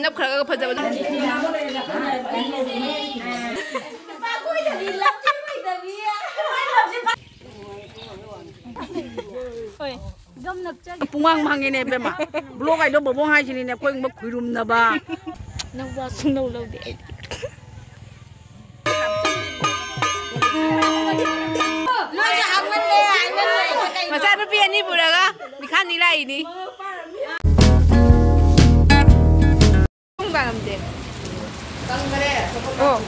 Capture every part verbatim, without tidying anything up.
ꯅꯞꯈ꯭ꯔꯒ ꯐꯖꯕꯗꯣ꯫ ꯍꯣꯏ, ꯒꯝ ꯅꯞꯆꯒꯦ꯫ ꯄꯨꯡꯃꯥꯡ ꯃꯥꯡꯉꯦꯅꯦ ꯏꯕꯦꯝꯃ꯫ ꯕ꯭ꯂꯣꯛ ꯍꯥꯏꯗꯣ ꯕꯣꯕꯣꯡ ꯍꯥꯏꯁꯤꯅꯤꯅꯦ, ꯑꯩꯈꯣꯏꯒꯨꯝꯕ ꯈꯨꯏꯔꯨꯝꯅꯕ꯫ ꯅꯪ ꯋꯥ ꯁꯨꯡꯂꯧ ꯂꯧꯗꯦ ꯑꯩꯗꯤ꯫ ꯃꯆꯥꯅꯨꯄꯤ ꯑꯅꯤ ꯄꯨꯔꯒ ꯃꯤꯈꯥꯅꯤ ꯂꯥꯛꯏꯅꯤ꯫ ꯄꯨꯡ ꯇꯥꯔꯝꯗꯦ꯫ ꯑꯣ꯫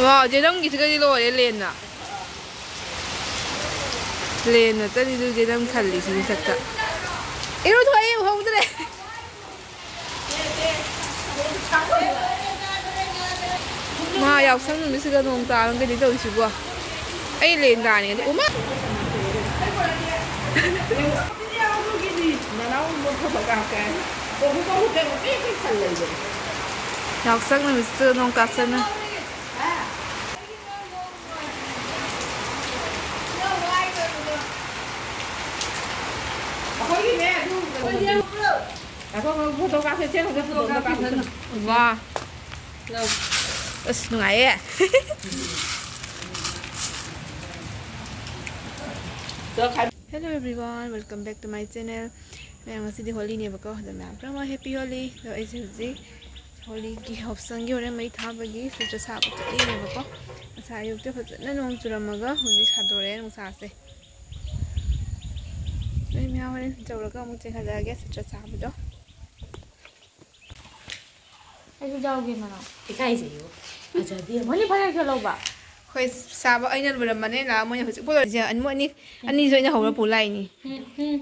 ꯋꯥ, ꯖꯦꯅꯝꯒꯤꯁꯤꯒꯗꯤ ꯂꯣꯏꯔꯦ, ꯂꯦꯟꯅ꯫ ꯂꯦꯟꯅ ꯆꯠꯂꯤꯗꯨ ꯖꯦꯅꯝ ꯈꯜꯂꯤꯁꯤ ꯃꯊꯛꯇ꯫ ꯏꯔꯨꯊꯣꯛꯑꯦ, ꯎꯍꯧꯗ꯭ꯔꯦ꯫ ꯃꯥ ꯌꯥꯎꯁꯪ ꯅꯨꯃꯤꯠꯁꯤꯗ ꯅꯣꯡ ꯇꯥꯔꯝꯒꯅꯤ ꯇꯧꯔꯤꯁꯤꯕꯣ꯫ ꯑꯩ ꯂꯦꯟ ꯇꯥꯅꯤꯡꯉꯗꯤ ꯎꯃ꯫ ꯌꯥꯎꯁꯪ ꯅꯨꯃꯤꯠꯁꯤꯗ ꯅꯣꯡ ꯇꯥꯁꯅꯨ꯫ ꯑꯩꯈꯣꯏꯒꯤꯅꯦ, ꯑꯗꯨ ꯉꯥꯏꯈꯣ, ꯉꯥꯏꯈꯣ, ꯐꯣꯇꯣ ꯀꯥꯞꯁꯦ, ꯁꯦ, ꯍꯧꯖꯤꯛ ꯐꯣꯇꯣ ꯀꯥꯞꯁꯦ꯫ ꯋꯥ꯫ ꯑꯁ, ꯅꯨꯡꯉꯥꯏꯌꯦ꯫ Hello everyone, welcome back to my channel. ꯃꯌꯥꯝ, ꯉꯁꯤꯗꯤ ꯍꯣꯂꯤꯅꯦꯕꯀꯣ, ꯑꯗꯣ ꯃꯌꯥꯝ ꯄꯨꯝꯅꯃꯛ happy ꯍꯣꯂꯤ꯫ ꯑꯗꯣ ꯑꯩꯁꯦ ꯍꯧꯖꯤꯛ ꯍꯣꯂꯤꯒꯤ ꯌꯥꯎꯁꯪꯒꯤ ꯍꯣꯔꯦꯟ ꯃꯩ ꯊꯥꯕꯒꯤ ꯁꯨꯠꯇ ꯁꯥꯕ ꯆꯠꯂꯤꯅꯦꯕꯀꯣ꯫ ꯉꯁꯥꯏ ꯑꯌꯨꯛꯇ ꯐꯖꯅ ꯅꯣꯡ ꯆꯨꯔꯝꯃꯒ ꯍꯧꯖꯤꯛ ꯁꯥꯗꯣꯔꯛꯑꯦ ꯅꯨꯡꯁꯥꯁꯦ꯫ ꯅꯣꯏ ꯃꯌꯥꯝ ꯍꯣꯔꯦꯟ ꯌꯧꯔꯒ ꯑꯃꯨꯛ ꯆꯦꯟꯍꯜꯂꯛꯑꯒꯦ ꯁꯨꯠꯇ ꯁꯥꯕꯗꯣ꯫ ꯑꯩꯁꯨ ꯌꯥꯎꯒꯦ ꯃꯅꯥꯎ꯫ ꯏꯀꯥꯏꯖꯩꯌꯣ꯫ ꯐꯖꯗꯦ꯫ ꯃꯣꯏꯅꯤ ꯐꯅꯦꯛ ꯁꯦꯠꯂꯧꯕ꯫ ꯍꯣꯏ, ꯁꯥꯕ ꯑꯩꯅ ꯂꯣꯏꯔꯝꯕꯅꯦ, ꯂꯥꯛꯑ ꯃꯣꯏꯅ ꯍꯧꯖꯤꯛ ꯄꯨꯂꯣꯏꯁꯦ, ꯃꯣꯏ ꯑꯅꯤ, ꯑꯅꯤꯁꯨ ꯑꯩꯅ ꯍꯧꯔ ꯄꯨ ꯂꯥꯛꯏꯅꯤ꯫ ꯎꯝ, ꯎꯝ꯫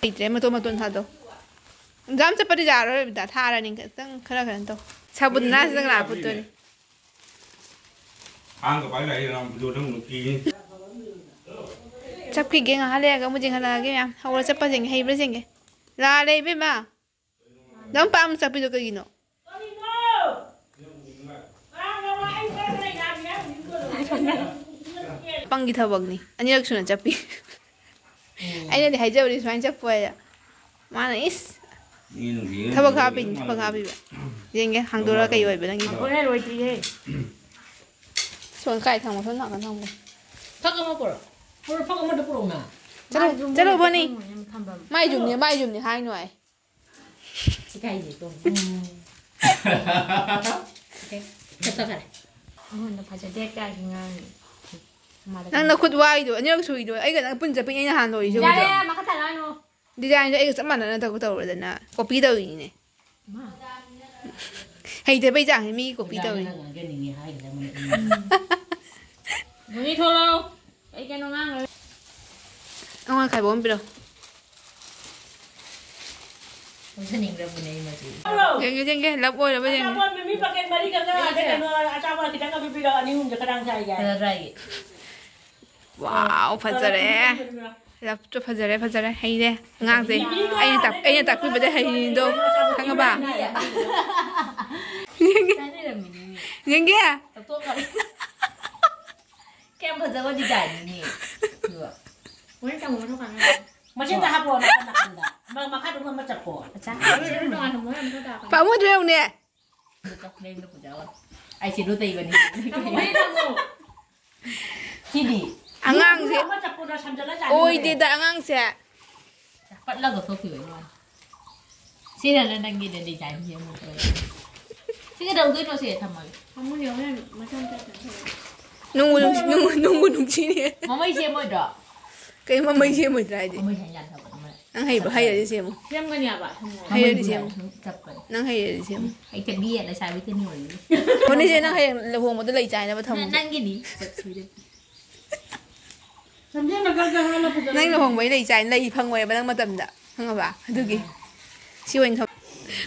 ꯂꯩꯇ꯭ꯔꯦ, ꯃꯇꯣꯟ ꯃꯇꯣꯟ ꯊꯥꯗꯣ꯫ ꯑꯦꯛꯖꯥꯝ ꯆꯠꯄꯗꯤ ꯌꯥꯔꯔꯣꯏ, ꯕꯤꯗꯥ ꯊꯥꯔꯅꯤ, ꯈꯤꯇꯪ ꯈꯔ ꯀꯩꯅꯣ ꯇꯧ꯫ ꯁꯥꯕꯨꯗꯅ ꯁꯤꯗ ꯂꯥꯛꯄ ꯇꯣꯏꯅꯤ꯫ ꯊꯥꯡꯒ ꯄꯥꯏ ꯂꯥꯛꯏ, ꯅꯪ ꯚꯤꯗꯤꯑꯣ ꯅꯝ ꯅꯨꯡꯇꯤꯒꯤ꯫ ꯆꯠꯈꯤꯒꯦ, ꯉꯥꯏꯍꯥꯛ ꯂꯩꯔꯒ ꯑꯃꯨꯛ ꯌꯦꯡꯍꯜꯂꯛꯑꯒꯦ ꯃꯌꯥꯝ꯫ ꯍꯧꯔ ꯆꯠꯄꯁꯤꯡ ꯍꯩꯕ꯭ꯔꯥ ꯌꯦꯡꯒꯦ꯫ ꯂꯥꯜꯂꯦ ꯏꯕꯦꯝꯃ꯫ ꯅꯪ ꯄꯥꯝ ꯆꯠꯄꯤꯗꯣ ꯀꯩꯒꯤꯅꯣ? ꯄꯪꯒꯤ ꯊꯕꯛꯅꯤ꯫ ꯑꯅꯤꯔꯛ ꯁꯨꯅ ꯆꯠꯄꯤ꯫ ꯑꯩꯅꯗꯤ ꯍꯥꯏꯖꯕꯅꯤ ꯁꯨꯃꯥꯏꯅ ꯆꯠꯄꯣꯏꯗ꯫ ꯃꯥꯅ ꯏꯁ ꯊꯕꯛ ꯍꯥꯞꯄꯤꯅꯤ, ꯊꯕꯛ ꯍꯥꯞꯄꯤꯕ꯫ ꯌꯦꯡꯒꯦ, ꯍꯥꯡꯗꯣꯔꯛꯑ ꯀꯩ ꯑꯣꯏꯕ ꯅꯪꯒꯤ? ꯍꯣꯔꯦꯟ ꯂꯣꯏꯗ꯭ꯔꯤꯌꯦ꯫ ꯁꯣꯝ ꯀꯥꯏ ꯊꯝꯃꯣ? ꯁꯣꯝ ꯅꯥꯀꯟ ꯊꯝꯃꯣ꯫ ꯐꯛ ꯑꯃ ꯄꯨꯔꯛꯑꯣ꯫ ꯄꯨꯔꯛꯑꯣ, ꯐꯛ ꯑꯃꯗ ꯄꯨꯔꯛꯑꯣꯅ꯫ ꯆꯠꯂꯣ, ꯆꯠꯂꯣ, ꯕꯣꯅꯤ꯫ ꯊꯝꯐꯝ꯫ ꯃꯥꯏ ꯌꯨꯝꯅꯦ, ꯃꯥꯏ ꯌꯨꯝꯅꯦ ꯍꯥꯏꯅꯨ ꯍꯥꯏ꯫ ꯏꯀꯥꯏꯖꯩꯀꯣ꯫ ꯎꯝ꯫ ꯆꯠꯈ꯭ꯔꯦ꯫ ꯑꯩꯉꯣꯟꯗ ꯐꯖꯗꯦ ꯀꯥꯏꯒꯤ ꯉꯥꯡꯉꯤ꯫ ꯃꯥꯗ ꯅꯪ ꯅꯈꯨꯠ ꯋꯥꯏꯗꯣ ꯑꯅꯤꯔꯛ ꯁꯨꯏꯗꯣ ꯑꯩꯒ ꯅꯪ ꯄꯨꯟ ꯆꯠꯄꯩ ꯑꯩꯅ ꯍꯥꯟꯅ ꯂꯣꯏꯔꯤꯁꯦ ꯌꯥꯔꯦ, ꯎꯗ꯭ꯔꯣ? ꯃꯈꯥ ꯇꯥꯔꯛꯑꯅꯨ꯫ Design ꯗꯣ ꯑꯩꯒ ꯆꯞ ꯃꯥꯟꯅꯅ ꯇꯧ-, ꯇꯧꯔꯗꯅ copy ꯇꯧꯔꯤꯅꯤꯅꯦ꯫ ꯃꯥ꯫ ꯍꯩꯇꯕꯩ ꯆꯥꯡꯁꯦ ꯃꯤꯒꯤ copy ꯇꯧꯔꯤ꯫ ꯅꯪ ꯉꯥꯡꯖꯅꯤꯡꯉꯤ ꯍꯥꯏꯈ꯭ꯔꯦ ꯑꯃꯅ꯫ ꯎꯝ꯫ ꯃꯣꯅꯤ ꯊꯣꯛꯂꯛꯑꯣ꯫ ꯑꯩ ꯀꯩꯅꯣ ꯉꯥꯡꯉꯔꯣꯏ꯫ ꯑꯩꯉꯣꯟꯗ ꯈꯥꯏꯕꯣꯛ ꯑꯃ ꯄꯤꯔꯛꯑꯣ꯫ ꯂꯧꯖꯅꯤꯡꯗ꯭ꯔꯕꯅꯦ ꯑꯩ ꯃꯁꯤ꯫ ꯌꯦꯡꯒꯦ, ꯌꯦꯡꯒꯦ, love ꯑꯣꯏꯔꯕ ꯌꯦꯡꯒꯦ꯫ ꯑꯆꯥꯄꯣꯠ ꯃꯃꯤ packet ꯃꯔꯤ ꯈꯛꯇ ꯉꯥꯏꯔꯦ, ꯀꯩꯅꯣ, ꯑꯆꯥꯄꯣꯠ ꯈꯤꯇꯪ ꯈꯛ ꯄꯤꯕꯤꯔꯛꯑꯣ, ꯑꯅꯤ ꯑꯍꯨꯝꯁꯦ ꯈꯗꯥꯡ ꯆꯥꯏꯒꯦ ꯍꯥꯏ꯫ ꯐꯖꯗ꯭ꯔꯥ ꯑꯩꯒꯤ? Wow, ꯐꯖꯔꯦ꯫ Love ꯇꯣ ꯐꯖꯔꯦ, ꯐꯖꯔꯦ, ꯍꯩꯔꯦ꯫ ꯑꯉꯥꯡꯁꯦ ꯕꯤꯕꯤꯒ ꯑꯩꯅ ꯇꯥꯛ-, ꯑꯩꯅ ꯇꯥꯛꯄꯤꯕꯗ ꯍꯩꯔꯤꯅꯤꯗꯣ, ꯈꯪꯉꯕ? ꯆꯥꯅꯔꯝꯃꯤꯅꯤꯅꯦ꯫ ꯌꯦꯡꯒꯦ꯫ ꯂꯧꯊꯣꯛꯈ꯭ꯔꯦ꯫ ꯀꯌꯥꯝ ꯐꯖꯕ design ꯅꯤꯅꯦ꯫ ꯑꯗꯨꯒ ꯍꯣꯔꯦꯟ ꯇꯥꯃꯣ ꯃꯊꯛ ꯀꯥꯡꯅ ꯃꯆꯦꯠꯇ ꯍꯥꯞꯄꯣ, ꯅꯥꯀꯟ ꯅꯥꯀꯟꯗ꯫ ꯃ-, ꯃꯈꯥꯗ ꯑꯃ ꯆꯞꯄꯣ꯫ ꯑꯆꯥ꯫ ꯍꯣꯔꯦꯟ ꯇꯣꯉꯥꯟꯅ ꯃꯣꯏ ꯑꯃ ꯃꯊꯛ ꯇꯥꯔꯛꯀꯅꯤ꯫ ꯄꯥꯝꯃꯨꯗ꯭ꯔꯣ ꯌꯦꯡꯉꯨꯅꯦ꯫ ꯑꯗꯨ ꯆꯞꯈ꯭ꯔꯦ, ꯑꯗꯨ ꯄꯨꯖꯥ ꯋꯥ꯫ ꯑꯩ ꯁꯤꯗꯣ ꯇꯩꯕꯅꯤ꯫ ꯇꯥꯃꯣ, ꯍꯣꯔꯦꯟ ꯇꯥꯃꯣ꯫ ꯁꯤꯗꯤ꯫ ꯑꯉꯥꯡꯁꯦ ꯑꯃ ꯆꯞꯄꯣꯗ ꯁꯝꯖꯜꯂ ꯆꯥꯅꯤꯡꯕꯅꯦ꯫ ꯑꯣꯏꯗꯦꯗ ꯑꯉꯥꯡꯁꯦ꯫ ꯄꯠꯂꯒ ꯊꯣꯛꯈꯤꯕꯒꯤ ꯋꯥꯅꯤ꯫ ꯁꯤꯅ ꯅꯪꯒꯤꯅꯦ design ꯁꯦꯝꯃꯨ꯫ ꯁꯤ ꯀꯩꯗꯧꯗꯣꯏꯅꯣ? ꯁꯦ ꯊꯝꯃꯒꯦ꯫ ꯊꯝꯃꯨꯅꯦ, ꯍꯣꯔꯦꯟ ꯃꯆꯥ ꯃꯆꯥ ꯆꯥꯊꯣꯛꯑꯒ꯫ ꯅꯨꯡꯕꯨ ꯅꯨꯡꯁꯤ-, ꯅꯨꯡꯕꯨ, ꯅꯨꯡꯕꯨ ꯅꯨꯡꯁꯤꯅꯦ꯫ ꯃꯃꯩ ꯁꯦꯝꯃꯣꯏꯗ꯭ꯔꯣ? ꯀꯩ ꯃꯃꯩ ꯁꯦꯝꯃꯣꯏꯗ꯭ꯔꯥ ꯍꯥꯏꯗꯤ? ꯃꯃꯩ ꯁꯦꯝ ꯌꯥꯗꯕ ꯑꯃ꯫ ꯅꯪ ꯍꯩꯕ, ꯍꯩꯔꯗꯤ ꯁꯦꯝꯃꯣ꯫ ꯁꯦꯝꯒꯅꯤ ꯍꯥꯏꯕ, ꯊꯝꯃꯣ꯫ ꯍꯩꯔꯗꯤ ꯃꯃꯩꯗꯨꯅ ꯁꯦꯝꯃꯣ꯫ ꯁꯨꯝ ꯆꯞꯄꯅꯤ꯫ ꯅꯪ ꯍꯩꯔꯗꯤ ꯁꯦꯝꯃꯣ꯫ ꯍꯩꯇꯕꯤ ꯂꯩꯁꯥꯕꯤ ꯇꯅꯤ ꯑꯣꯏꯔꯤ꯫ ꯍꯣꯅꯤꯁꯦ, ꯅꯪ ꯍꯌꯦꯡ ꯂꯨꯍꯣꯡꯕꯗ ꯂꯩ ꯆꯥꯏꯅꯕ ꯊꯝꯃꯣ꯫ ꯅ-, ꯅꯪꯒꯤꯅꯤ꯫ ꯆꯞ ꯁꯣꯏꯗꯅ꯫ ꯁꯝꯖꯦꯟꯅ ꯈꯔ ꯈꯔ ꯍꯜꯂꯛꯄꯗ ꯅꯪ ꯂꯨꯍꯣꯡꯕꯩ ꯂꯩ ꯆꯥꯏ, ꯂꯩ ꯐꯪꯉꯣꯏꯕ ꯅꯪ ꯃꯇꯝꯗ, ꯈꯪꯉꯕ? ꯑꯗꯨꯒꯤ꯫ ꯁꯤ ꯑꯣꯏꯅ ꯊꯝ-,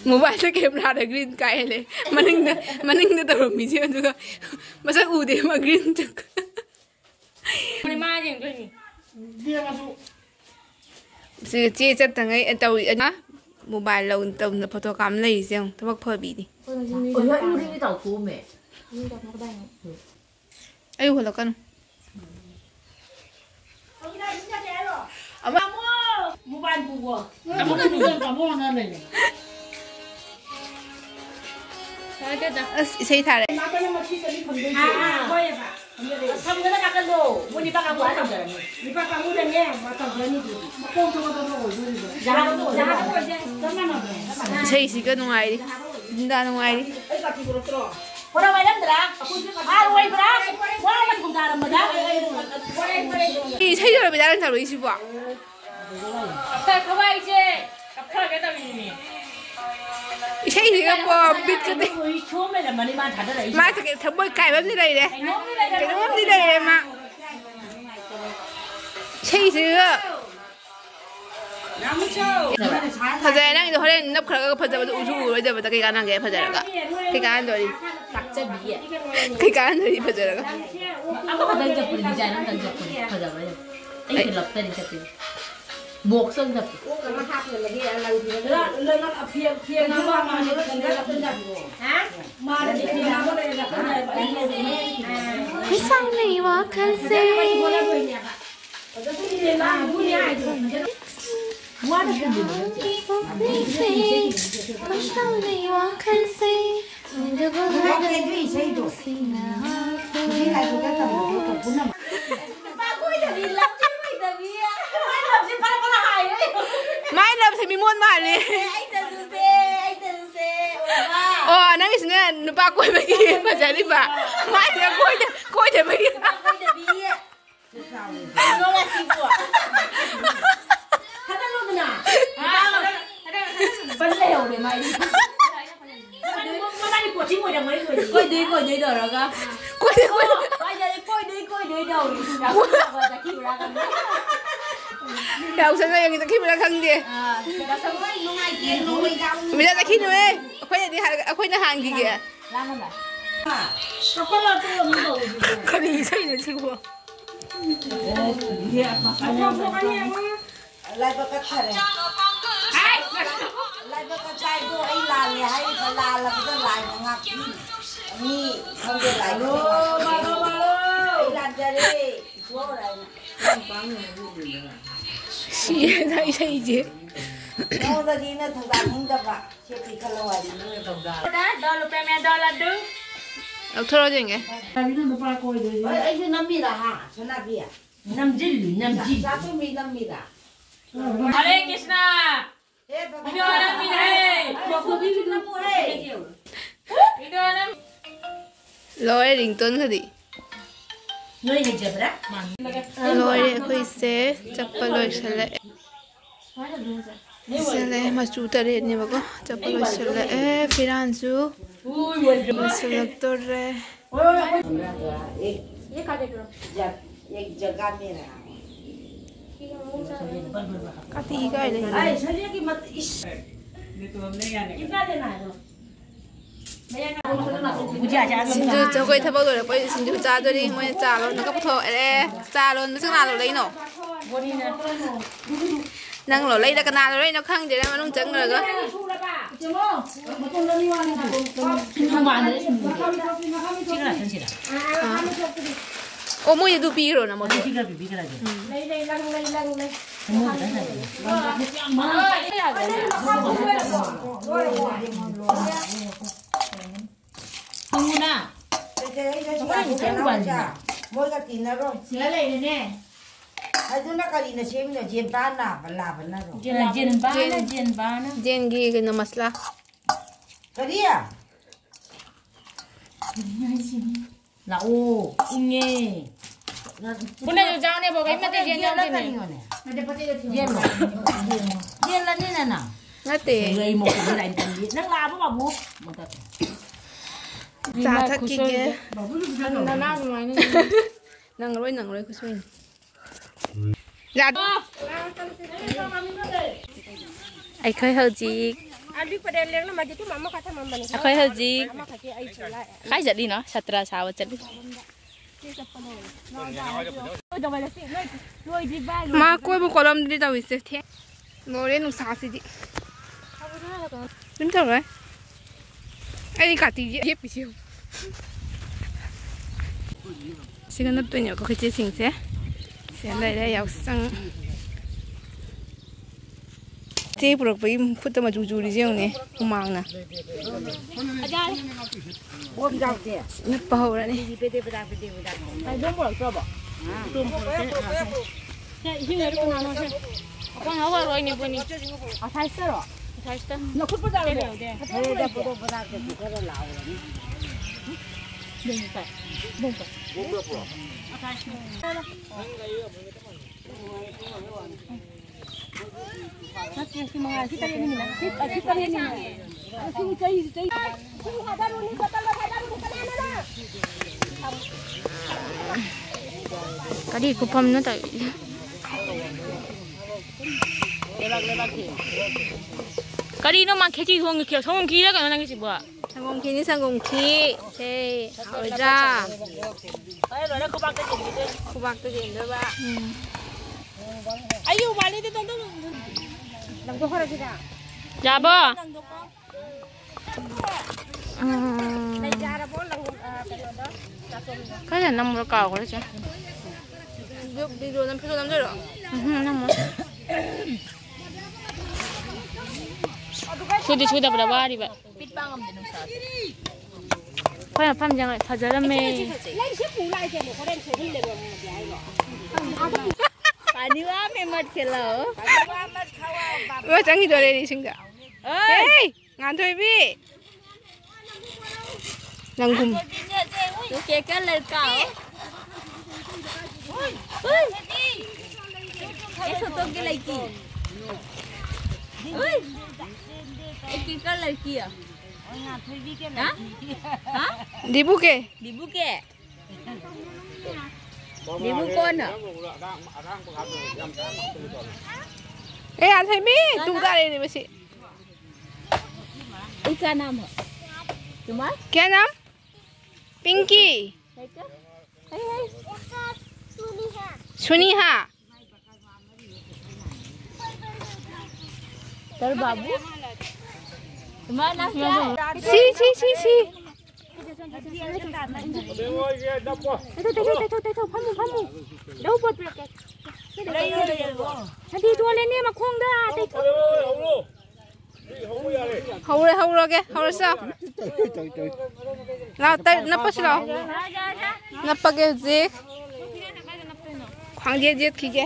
mobile ꯗ camera ꯗ green ꯀꯥꯏꯍꯜꯂꯦ꯫ ꯃꯅꯤꯡꯗ, ꯃꯅꯤꯡꯗ ꯇꯧꯔꯝꯃꯤꯁꯦ ꯑꯗꯨꯒ ꯃꯁꯛ ꯎꯗꯦ ꯃꯥ green ꯆꯠ-꯫ ꯃꯥ ꯌꯦꯡꯗꯣꯏꯅꯤ꯫ ꯁꯤ ꯆꯦ ꯆꯠꯇꯉꯩ ꯇꯧꯔꯤ ꯑꯗꯨꯅ mobile ꯂꯧ ꯇꯧꯅ photo ꯀꯥꯞ ꯂꯩꯔꯤꯁꯦ ꯌꯦꯡꯉꯨ, ꯊꯕꯛ ꯐꯕꯤꯅꯤ꯫ ꯑꯣ, ꯌꯥ, ꯏꯔꯨꯗꯤ ꯇꯧꯊꯣꯛꯑꯝꯃꯦ꯫ ꯑꯌꯨꯛ ꯍꯜꯂꯛꯀꯅꯨ꯫ ꯑꯁ, ꯏꯁꯩ ꯊꯥꯔꯦ꯫ ꯏꯁꯩꯁꯤꯒ ꯅꯨꯡꯉꯥꯏꯔꯤ꯫ ꯏꯁꯩ ꯂꯣꯏꯔꯕ ꯏꯔꯥꯡ ꯇꯧꯔꯛꯏꯁꯤꯕꯣ? ꯏꯁꯩꯁꯤꯒ ꯀꯣ, ꯕꯤꯠꯀꯗꯤ꯫ ꯃꯥꯁꯦ ꯀꯩ ꯊꯃꯣꯏ ꯀꯥꯏꯕ ꯑꯃꯗꯤ ꯂꯩꯔꯦ꯫ ꯀꯩꯅꯣꯝꯗꯤ ꯂꯩꯔꯦ ꯃꯥ꯫ ꯏꯁꯩꯁꯤꯒ꯫ ꯐꯖꯔꯦ ꯅꯪꯒꯤꯗꯣ, ꯍꯣꯔꯦꯟ ꯅꯞꯈ꯭ꯔꯒ ꯐꯖꯕꯗꯣ ꯎꯁꯨ ꯎꯔꯣꯏꯗꯕꯗ ꯀꯩ ꯀꯥꯟꯅꯒꯦ ꯐꯖꯔꯒ? ꯀꯩ ꯀꯥꯟꯅꯗꯣꯔꯤ? ꯀꯩ ꯀꯥꯟꯅꯗꯣꯔꯤ ꯐꯖꯔꯒ? ꯑꯃꯈꯛꯇꯪ ꯆꯠꯄꯅꯤ, ꯗꯤꯖꯥꯏꯟ ꯑꯃꯈꯛꯇꯪ ꯆꯠꯄꯅꯤ, ꯐꯖꯕ꯭ꯔꯥ ꯌꯦꯡꯉꯣ꯫ ꯑꯩ ꯄꯨꯂꯞꯇꯅꯤ ꯆꯠꯇꯣꯏꯁꯦ꯫ ꯕꯣꯛꯁ ꯑꯃ ꯆꯠꯄ꯫ ꯀꯣꯛ ꯑꯃ ꯍꯥꯞꯅꯕꯒꯤ ꯂꯪ ꯊꯤꯔꯒ ꯂꯣꯏ-, ꯂꯣꯏꯅꯃꯛ ꯑꯐꯦꯟ-, ꯐꯦꯟ ꯑꯃ ꯑꯃ ꯂꯣꯏ ꯆꯟꯖꯜꯂꯛꯄꯖꯥꯠꯅꯤ꯫ ꯍꯥ? ꯃꯥꯅ ꯐꯦꯟ ꯑꯃ ꯂꯩꯔꯒ ꯆꯟꯖꯜꯂꯛꯄ ꯑꯩ ꯂꯩꯔꯤꯅꯦ꯫ ꯃꯤꯁꯛꯅ ꯋꯥꯈꯜꯁꯦ꯫ ꯐꯖꯅ ꯍꯣꯠꯅꯗꯣꯏꯅꯦꯕ꯫ ꯐꯖꯅ ꯏꯜꯂꯦ, ꯃꯥ ꯑꯗꯨꯅꯦ ꯍꯥꯏꯗꯣ꯫ ꯐꯖꯅ ꯋꯥꯅ ꯁꯨꯝꯕꯗꯣ ꯅꯠꯇꯦ꯫ ꯄꯨꯛꯅꯤꯡꯁꯦ, ꯃꯁꯥꯅ ꯋꯥꯈꯜꯁꯦ꯫ ꯋꯥꯈꯜꯒꯤ ꯏꯁꯩꯗꯣ꯫ ꯅꯨꯄꯤ ꯂꯥꯏꯁꯣꯗ ꯇꯝꯕꯗꯣ ꯄꯨꯝꯅꯃꯛ꯫ ꯅꯨꯄꯥ ꯀꯣꯏꯗꯕꯤ, ꯂꯞ ꯀꯣꯏꯗꯕꯤ꯫ ꯃꯥꯏ ꯂꯞꯁꯦ ꯐꯔ ꯐꯔ ꯍꯥꯏꯔꯦ꯫ ꯃꯥꯏ ꯂꯞꯁꯦ ꯃꯤꯉꯣꯟ ꯃꯥꯜꯂꯦ꯫ ꯑꯩꯇꯁꯨ ꯁꯦ, ꯑꯩꯇꯁꯨ ꯁꯦ, ꯑꯣꯏꯃꯥ꯫ ꯑꯣ, ꯅꯪꯒꯤꯁꯤꯅ ꯅꯨꯄꯥ ꯀꯣꯏꯕꯒꯤ ꯐꯖꯔꯤꯕ꯫ ꯃꯥꯏꯁꯤꯅ ꯀꯣꯏꯗ-, ꯀꯣꯏꯗꯕꯒꯤ꯫ ꯅꯨꯄꯥ ꯀꯣꯏꯗꯕꯤ꯫ ꯀꯩꯅꯣ ꯉꯁꯤꯕꯨ꯫ ꯊꯥꯗꯠꯂꯣꯗꯅ꯫ ꯕꯟ ꯂꯩꯍꯧꯔꯦ ꯃꯥꯏꯗꯤ꯫ ꯃꯕꯥꯅꯤ ꯀꯣꯆꯤꯡ ꯑꯣꯏꯔꯝꯃꯅꯤ ꯂꯣꯏꯔꯦ꯫ ꯀꯣꯏꯗꯣꯏ ꯀꯣꯏꯗꯣꯏ ꯇꯧꯔꯒ꯫ ꯀꯣꯏꯗꯣꯏ ꯀꯣꯏꯗꯣꯏ꯫ ꯀꯣꯏꯗꯣꯏ ꯀꯣꯏꯗꯣꯏ ꯇꯧꯔꯤ꯫ ꯌꯥꯎꯁꯪ ꯆꯠꯈꯤꯕ꯭ꯔꯥ ꯈꯪꯗꯦ꯫ ꯌꯥꯎꯁꯪꯒ ꯌꯦꯡꯉꯤ ꯆꯠꯈꯤꯕ꯭ꯔꯥ ꯈꯪꯗꯦ꯫ ꯑꯥ, ꯌꯥꯎꯁꯪ ꯍꯣꯏ ꯅꯨꯡꯉꯥꯏꯇꯦ, ꯅꯣꯡꯃꯩ ꯌꯥꯎꯅꯤ꯫ ꯁꯨꯃꯤꯂꯥ ꯆꯠꯈꯤꯅꯨꯍꯦ꯫ ꯑꯩꯈꯣꯏꯅꯗꯤ ꯍꯥꯏꯔꯒ, ꯑꯩꯈꯣꯏꯅ ꯍꯥꯟꯈꯤꯒꯦ꯫ ꯂꯥꯡꯒꯅꯨ꯫ ꯀꯔꯤ ꯏꯁꯩꯅꯣ ꯁꯤꯕꯣ? ꯂꯥꯏꯕꯛ ꯀꯠꯈꯔꯦ꯫ ꯂꯥꯏꯕꯛ ꯀꯠꯄ ꯍꯥꯏꯗꯣ ꯑꯩ ꯂꯥꯜꯂꯦ ꯍꯥꯏꯔꯤꯕ, ꯂꯥꯜꯂꯕꯗ ꯂꯥꯏꯅ ꯉꯥꯛꯄꯤ꯫ ꯃꯤ ꯈꯪꯗꯦ, ꯂꯥꯏꯅ ꯉꯥꯛꯄꯤ꯫ ꯑꯩ ꯂꯥꯟꯖꯔꯦ, ꯏꯁꯣꯔ ꯍꯥꯏꯅ꯫ ꯁꯤꯔꯦꯗ ꯏꯁꯩꯁꯦ꯫ ꯅꯉꯣꯟꯗꯗꯤ ꯅ ꯊꯧꯗꯥꯡ ꯅꯤꯡꯗꯕ꯫ ꯁꯦ ꯄꯤꯈꯠꯂꯣ ꯍꯥꯏꯗꯤ ꯅꯣꯏꯅ ꯊꯧꯗꯥꯡ꯫ ꯗꯣ ꯂꯨꯄꯦꯝꯃꯦ, ꯗꯣ ꯂꯗꯨ꯫ ꯂꯧꯊꯣꯔꯛꯑꯣ ꯌꯦꯡꯒꯦ꯫ ꯀꯔꯤꯅꯣ ꯅꯨꯄꯥ ꯀꯣꯏꯗꯣꯏꯁꯦ? ꯍꯣꯏ, ꯑꯩꯁꯨ ꯅꯝꯃꯤꯔ ꯍꯥ, ꯁꯅꯥꯕꯤ? ꯅꯝꯖꯤꯜꯂꯨ, ꯅꯝꯖꯤꯜꯂꯨ꯫ ꯆꯥꯛ-, ꯆꯥꯛꯈꯨꯝꯕꯤ ꯅꯝꯃꯤꯔ? ꯍꯔꯦ ꯀ꯭ꯔꯤꯁꯅ꯫ ꯍꯦ, ꯚꯒꯋꯥꯟ꯫ ꯚꯤꯗꯤꯑꯣ ꯅꯝꯃꯤꯅꯦꯍꯦ꯫ ꯆꯥꯛꯈꯨꯝꯕꯤꯁꯨ ꯅꯝꯃꯨꯍꯦ꯫ ꯚꯤꯗꯤꯑꯣ ꯅꯝ-, ꯂꯣꯏꯔꯦ, ꯔꯤꯡꯇꯣꯟꯒꯗꯤ꯫ ꯅꯣꯏ ꯍꯩꯖꯕ꯭ꯔꯥ? ꯂꯣꯏꯔꯦ, ꯑꯩꯈꯣꯏꯁꯦ ꯆꯠꯄ ꯂꯣꯏꯁꯜꯂꯛꯑꯦ꯫ ꯂꯣꯏꯁꯜꯂꯛꯑꯦ, ꯃꯆꯨ ꯇꯔꯦꯠꯅꯦꯕꯀꯣ꯫ ꯆꯠꯄ ꯂꯣꯏꯁꯜꯂꯛꯑꯦ, ꯐꯤꯔꯥꯟꯁꯨ ꯂꯣꯏꯁꯜꯂꯛꯇꯣꯔꯦ꯫ एक, एक जगह में रहा। ꯀꯥꯇꯤ ꯀꯥꯏ ꯂꯩ? ꯑꯩ ꯁꯖꯦꯛꯀꯤ ꯃꯠ-, ꯏꯁ꯫ ꯏꯟꯅꯗꯦꯅ ꯍꯥꯏꯕ꯫ ꯁꯤꯡꯖꯨ, ꯑꯩꯈꯣꯏ ꯊꯕꯛ ꯂꯣꯏꯔꯛꯄꯩ ꯁꯤꯡꯖꯨ ꯆꯥꯗꯣꯔꯤ꯫ ꯃꯣꯏꯅ ꯆꯥ ꯂꯣꯟꯕꯒ ꯄꯨꯊꯣꯛꯑꯦ꯫ ꯆꯥ ꯂꯣꯟꯕꯁꯨ ꯀꯅꯥ ꯂꯣꯜꯂꯛꯏꯅꯣ? ꯅꯪ ꯂꯣꯜꯂꯛꯏꯔ ꯀꯅꯥ ꯂꯣꯜꯂꯛꯏꯅꯣ ꯈꯪꯗꯦꯗ, ꯃꯅꯨꯡ ꯆꯪꯈ꯭ꯔꯒ꯫ ꯑꯣ, ꯃꯣꯏ ꯑꯗꯨ ꯄꯤꯈ꯭ꯔꯣ ꯅꯃꯣꯗꯣ꯫ ꯎꯝ꯫ ꯈꯪꯉꯨꯅ꯫ ꯀꯩꯀꯩ ꯍꯩꯅꯣ ꯁꯤꯗ? ꯃꯣꯏꯒ ꯇꯤꯟꯅꯔꯣꯏ꯫ ꯁꯤꯗ ꯂꯩꯔꯦꯅꯦ꯫ ꯑꯗꯨꯅ ꯀꯔꯤꯅ ꯁꯦꯝꯃꯤꯅꯣ? ꯖꯦꯟꯕꯥꯅ ꯂꯥꯕꯅꯔꯣ? ꯖꯦꯟꯕꯥꯅ, ꯖꯦꯟ-, ꯖꯦꯟꯕꯥꯅ꯫ ꯖꯦꯟꯒꯤ ꯀꯩꯅꯣ ꯃꯁꯂꯥ꯫ ꯀꯔꯤ? ꯂꯥꯛꯑꯣ, ꯏꯪꯉꯦ꯫ ꯄꯨꯟꯅꯁꯨ ꯆꯥꯎꯅꯦ, ꯕꯣꯛ, ꯏꯃꯥꯗꯤ ꯌꯦꯟ ꯌꯦꯜꯂ ꯌꯥꯎꯗꯦꯅꯦ꯫ ꯀꯔꯤꯅꯣꯅꯦ? ꯌꯦꯜꯂꯣ꯫ ꯌꯦꯜꯂꯅꯤꯅ ꯅꯪ꯫ ꯅꯠꯇꯦ꯫ ꯀꯩꯅꯣ ꯑꯩ ꯃꯣꯛ ꯄꯨꯡ ꯂꯥꯏꯟ ꯇꯝꯕꯤ꯫ ꯅꯪ ꯂꯥꯛꯑꯕ, ꯕꯥꯕꯨ? ꯆꯥ ꯊꯛꯈꯤꯒꯦ꯫ ꯅꯅꯥ ꯑꯗꯨꯃꯥꯏꯅ꯫ ꯅꯪꯉꯔꯣꯏ, ꯅꯪꯉꯔꯣꯏ, ꯈꯨꯠꯁꯣꯏꯅꯤ꯫ ꯌꯥꯗ-, ꯑꯩꯈꯣꯏ ꯍꯧꯖꯤꯛ, ꯑꯩꯈꯣꯏ ꯍꯧꯖꯤꯛ ꯀꯥꯏ ꯆꯠꯂꯤꯅꯣ? ꯁꯥꯇ꯭ꯔ ꯁꯥꯕ ꯆꯠꯂꯤ꯫ ꯃꯥ ꯀꯣꯏꯕ ꯈꯣꯠꯂꯝꯗ꯭ꯔꯤ ꯇꯧꯔꯤꯁꯦ꯫ ꯊꯦꯡ-, ꯂꯣꯏꯔꯦ ꯅꯨꯡꯁꯥꯁꯤꯗꯤ꯫ ꯑꯗꯨꯝ ꯇꯧꯔꯣꯏ꯫ ꯑꯩ ꯀꯥꯇꯤꯒꯤ ꯌꯦꯞꯄꯤꯁꯤ ꯌꯦꯡꯉꯨ꯫ ꯁꯤꯒ ꯅꯞꯇꯣꯏꯅꯦꯕꯀꯣ ꯑꯩꯈꯣꯏ ꯆꯦꯁꯤꯡꯁꯦ꯫ ꯁꯤꯗ ꯂꯩꯔꯦ ꯌꯥꯎꯁꯪ꯫ ꯆꯦ ꯄꯨꯔꯛꯄꯒꯤ ꯈꯨꯠꯇ ꯃꯆꯨ ꯆꯨꯔꯤꯁꯦ ꯌꯦꯡꯉꯨꯅꯦ, ꯍꯨꯃꯥꯡꯅ꯫ ꯅꯞꯄ ꯍꯧꯔꯅꯤ꯫ ꯀꯔꯤ ꯈꯨꯐꯝꯅꯣ ꯇꯧꯔꯤꯁꯦ? ꯀꯔꯤꯅꯣ ꯃꯥ ꯈꯦꯆꯤ ꯊꯣꯡꯉꯤ? ꯁꯪꯒꯣꯝ ꯈꯤꯔ ꯀꯩꯅꯣ ꯅꯪꯒꯤꯁꯤꯕꯣ? ꯁꯪꯒꯣꯝ ꯈꯤꯅꯤ, ꯁꯪꯒꯣꯝ ꯈꯤ꯫ ꯁꯦ, ꯍꯥꯎꯔꯣꯏꯗ꯭ꯔꯥ? ꯈꯨꯕꯥꯛꯇ ꯌꯦꯟꯗꯣꯏꯕ꯫ ꯎꯝ꯫ ꯑꯩꯒꯤ ꯎꯕꯥꯂꯤꯗꯨ ꯇꯣꯟꯗꯣꯟ꯫ ꯂꯪꯊꯣꯛꯈ꯭ꯔꯁꯤꯔ? ꯌꯥꯕꯣ? ꯂꯪꯊꯣꯛꯄ꯫ ꯎꯝ꯫ ꯂꯩ ꯆꯥꯔꯕꯣ? ꯂꯪ-, ꯑ, ꯀꯩꯅꯣꯗꯣ, ꯅꯥꯆꯣꯝꯗꯣ꯫ ꯈꯔ ꯅꯝꯕ꯭ꯔꯣ ꯀꯥꯎꯈ꯭ꯔꯦ ꯆꯦ꯫ ꯚꯤꯗꯤꯑꯣ ꯅꯝ-, ꯚꯤꯗꯤꯑꯣ ꯅꯝꯗꯣꯏꯔꯣ? ꯎꯝ, ꯅꯝꯃꯣ꯫ ꯁꯨꯗꯤ ꯁꯨꯗꯕꯗ ꯋꯥꯔꯤꯕ꯫ ꯄꯤꯠ ꯄꯥ ꯉꯝꯗꯦ ꯅꯨꯡꯁꯥꯁꯦ꯫ ꯑꯩꯈꯣꯏ ꯃꯐꯝꯁꯦ ꯌꯥꯝ ꯐꯖꯔꯝꯃꯦ꯫ ꯂꯩꯁꯦ ꯄꯨ ꯂꯥꯛꯑꯦ ꯀꯩꯅꯣ, ꯍꯣꯔꯦꯟ ꯁꯣꯏꯍꯜꯂꯦꯕ ꯑꯃꯨꯛ ꯍꯥꯏꯔꯣ? पानी हुआ में मत खेलाओ। ꯂꯣꯏ ꯆꯪꯈꯤꯗꯣꯔꯦ ꯏꯁꯤꯡꯗ꯫ ꯑꯣꯏ! ꯍꯦ! ꯉꯥꯟꯊꯣꯏꯕꯤ! ꯂꯪꯒꯨꯝ꯫ तू केकर लड़का हो? ये छोटो की लड़की। ओए, ये केकर लड़की है? हाँ? हाँ? ꯗꯤꯕꯨ ꯀꯦ? ꯗꯤꯕꯨ ꯀꯦ? ꯗꯤꯕꯨ ꯀꯣꯟ? ꯑꯦ, ꯉꯥꯟꯊꯣꯏꯕꯤ, ꯇꯨꯡ ꯇꯥꯔꯛꯏꯅꯦ ꯃꯁꯤ꯫ इसका नाम है तुम्हारा? क्या नाम? पिंकी। है क्या? है, है। सुनिहा। तर बाबू, तुम्हारा नाम क्या है? सी, सी, सी, सी। ꯇꯩꯊꯧ, ꯇꯩꯊꯧ, ꯇꯩꯊꯧ, ꯐꯝꯃꯨ, ꯐꯝꯃꯨ꯫ ꯂꯧ ꯄꯣꯠ ꯄꯤꯔꯛꯀꯦ꯫ ꯁꯟꯊꯤ ꯇꯣꯜꯂꯦꯅꯦ ꯃꯈꯣꯡꯗ꯫ ꯍꯧꯔꯦ, ꯍꯧꯔꯒꯦ, ꯍꯧꯔꯁꯤ ꯂꯥꯎ꯫ ꯂꯥꯎ, ꯇꯩ-, ꯅꯞꯄꯁꯤ ꯂꯥꯎ꯫ ꯅꯞꯄꯒꯦ ꯍꯧꯖꯤꯛ꯫ ꯈ꯭ꯋꯥꯡꯖꯦꯠ ꯌꯦꯠꯈꯤꯒꯦ꯫